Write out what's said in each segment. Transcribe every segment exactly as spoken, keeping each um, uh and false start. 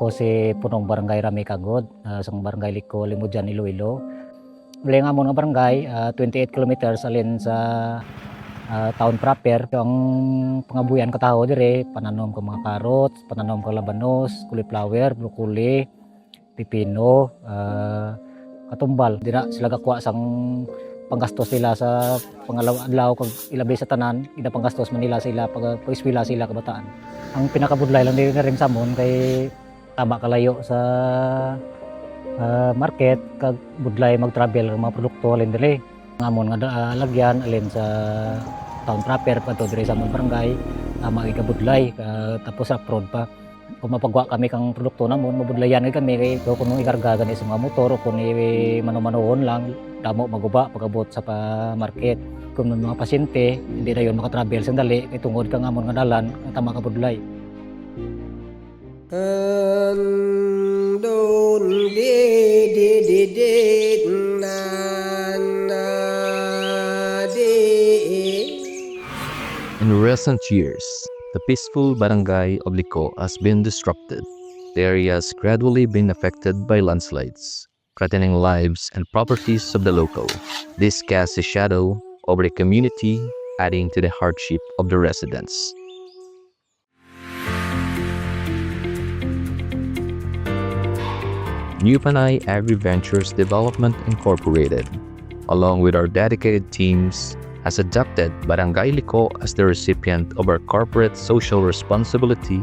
Ako si punong barangay Rami Kagod, ah, sang barangay Liko, Limojan, Iloilo. Uli nga amon nga barangay, ah, twenty-eight kilometers alin sa, ah, town proper. Ang pangabuhian ka tawo dire, pananom ka mga carrots, pananom ka labanos, cauliflower, broccoli, pipino, ah, katumbal. Dira sila gakuha sang panggastos nila sa pangalaw-adlaw, kag ilabi sa tanan, ginapanggastos man nila sa ila pag, pag-eskwela sa ila kabataan. Ang pinakabudlay lang diri na rin sa amon kay tama kalayo sa, ah, market, kag budlay mag-travel ang mga produkto halin diri. Ang amon nga da-, ah, lagyan alin sa town proper padto diri sa amon barangay, tama gid ka budlay, ah, tapos sa abroad pa. Kung mapagwa kami kang produkto namon, mabudlayan gid kami kay, so, kung ikarga gani sa mga motor o kung i-, mano-manohon lang, damo maguba pag-abot sa pa-, market. Kung may mga pasyente, hindi na yun makatravel sandali kay tungod kang amon nga dalan, tama ka budlay. Andon di di di di na na di. In recent years, the peaceful barangay of Liko has been disrupted. The area has gradually been affected by landslides, threatening lives and properties of the local. This casts a shadow over the community, adding to the hardship of the residents. New Panay Agri Ventures Development Incorporated, along with our dedicated teams, has adopted Barangay Liko as the recipient of our corporate social responsibility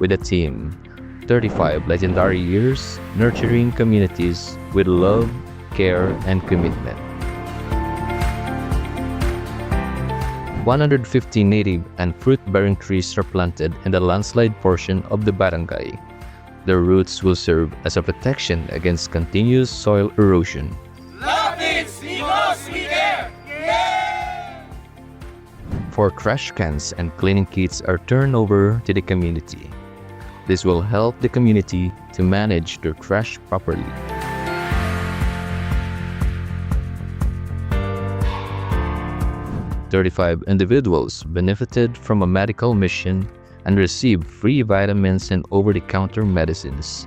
with the theme, thirty-five legendary years nurturing communities with love, care, and commitment. One hundred fifty native and fruit-bearing trees are planted in the landslide portion of the barangay. Their roots will serve as a protection against continuous soil erosion. Love it because we care! For trash cans and cleaning kits are turned over to the community. This will help the community to manage their trash properly. Thirty-five individuals benefited from a medical mission and received free vitamins and over-the-counter medicines.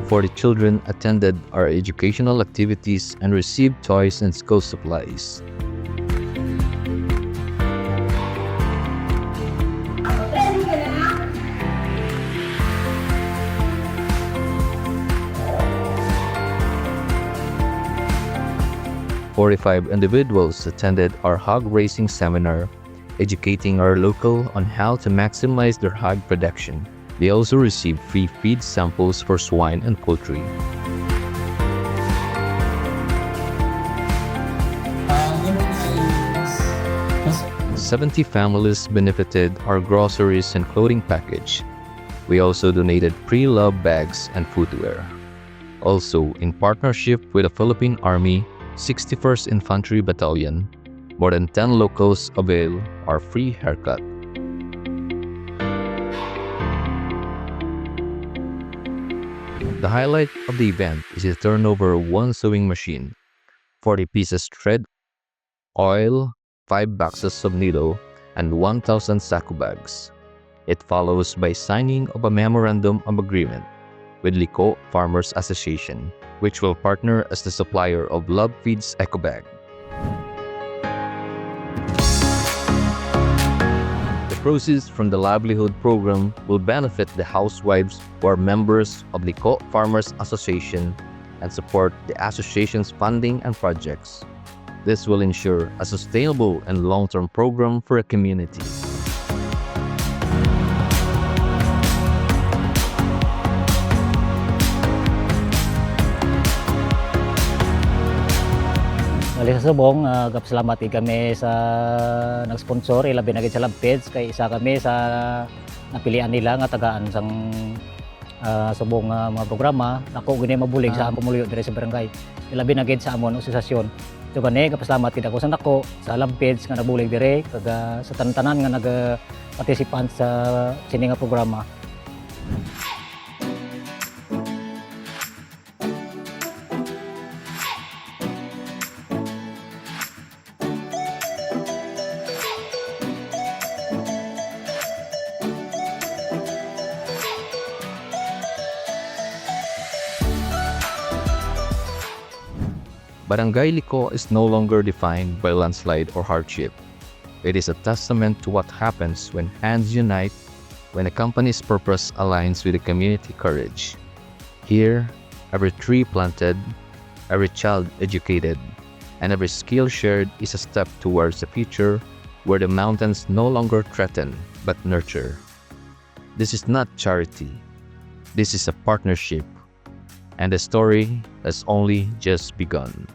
Forty children attended our educational activities and received toys and school supplies. Forty-five individuals attended our hog raising seminar, educating our local on how to maximize their hog production. They also received free feed samples for swine and poultry. Seventy families benefited our groceries and clothing package. We also donated pre-love bags and footwear. Also, in partnership with the Philippine Army, sixty-first Infantry Battalion, more than ten locals avail our free haircut. The highlight of the event is the turnover of one sewing machine, forty pieces thread, oil, five boxes of needle, and one thousand sacco bags. It follows by signing of a memorandum of agreement with Liko Farmers Association, which will partner as the supplier of Love Feeds Eco Bag. The proceeds from the livelihood program will benefit the housewives who are members of Liko Farmers Association and support the association's funding and projects. This will ensure a sustainable and long-term program for a community. Gali sa subong, ah, gapasalamat gid kami sa nag-sponsor, ilabi na gid sa Love Feeds, kay isa kami sa napilian nila nga tagaan sang, ah, subong nga mga programa. Ako gid mabulig sa Ah. akong pumuluyo diri sa barangay. Ilabi na gid sa amon asosasyon. So gani, gapasalamat gid ako sa nako, sa Love Feeds nga nabulig diri, kag, ah, sa tanan-tanan nga nag, ah, participant sa sini nga programa. Barangay Liko is no longer defined by landslide or hardship. It is a testament to what happens when hands unite, when a company's purpose aligns with the community courage. Here, every tree planted, every child educated, and every skill shared is a step towards a future where the mountains no longer threaten but nurture. This is not charity. This is a partnership. And the story has only just begun.